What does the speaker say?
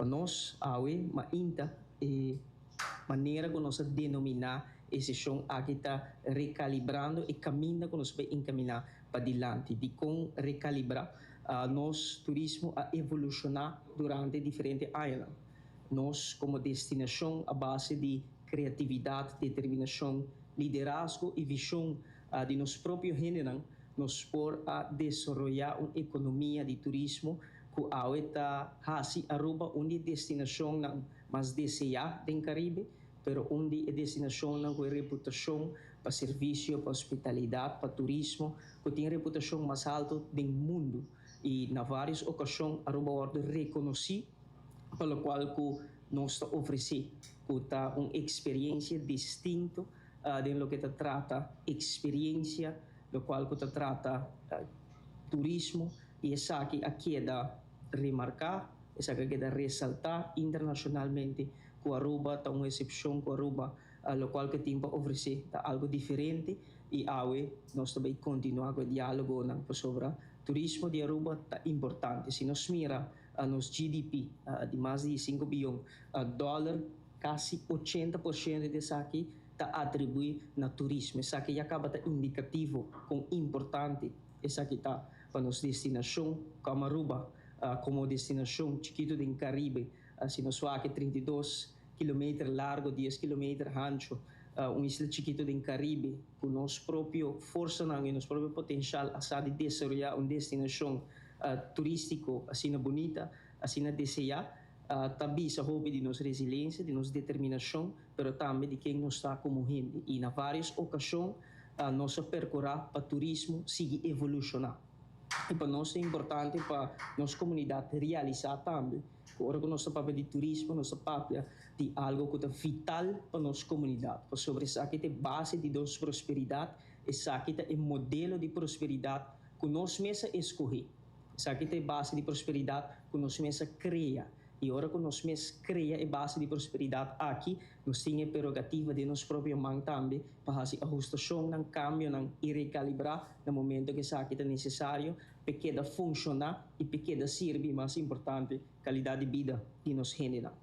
Pa nos awe mainta e manera ku nos a denominá e seshon aki ta Rekalibrando e kaminda ku nos bai enkaminá padilanti. Dikon rekalibrá? Nos turismo a evolushoná durante diferente añanan. Nos komo destinashon a base di kreatividat, determinashon, liderazgo i vishon di nos propio hendenan, nos por a desaroyá un ekonomia di turismo ku awe ta hasi Aruba un di e destinashonnan mas deseá den Karibe, pero un di e destinashonnan ku e reputashon pa servisio, pa hospitalidat, pa turismo ku tin reputashon mas haltu den mundu. I na vários okashon Aruba wòrdu rekonosí pa lokual ku nos ta ofresé, ku ta un eksperiensia distinto den loke ta trata eksperiensia, lokual ku ta trata turismo. I esaki a keda remarká, esaki a keda resaltá internashonalmente ku Aruba ta un esepshon, ku Aruba lokual ku e tin pa ofresé ta algu diferente i awe nos ta bai kontinuá ku e diálogonan pasobra turismo di Aruba ta importante. Si nos mira nos GDP di mas di sinku biyon dòler, kasi 80% di esaki ta atribuí na turismo. Esaki ya kaba ta indikativo kon importante esaki ta pa nos destinashon komo Aruba komo destinashon chikitu den Karibe. Si nos wak e 32 kilometer largo, 10 kilometer hancho, un isla chikitu den Karibe ku nos propio forsanan i nos propio potenshal a sa di desaroyá un destinashon turístiko asina bunita, asina deseá, ta bisa hopi di nos resilensia, di nos determinashon, pero tambe di ken nos ta komo hende. I na vários okashon nos a perkurá pa turismo sigui evolushoná. I pa nos ta importante pa nos komunidat realisá tambe ku ora ku nos ta papia di turismo nos ta papia di algu ku ta vital pa nos komunidat, pasobra esaki ta e base di nos prosperidat, esaki ta e modelo di prosperidat ku nos mes a eskohé, esaki ta e base di prosperidat ku nos mes a krea. I ora ku nos mes krea e base di prosperidat aki, nos tin e prerogativa den nos propio man tambe pa hasi ahustashonnan, kambionan i rekalibrá na momento ku esaki ta nesesario p'e keda funshoná i p'e keda sirbi, mas importante, kalidat di bida di nos hendenan.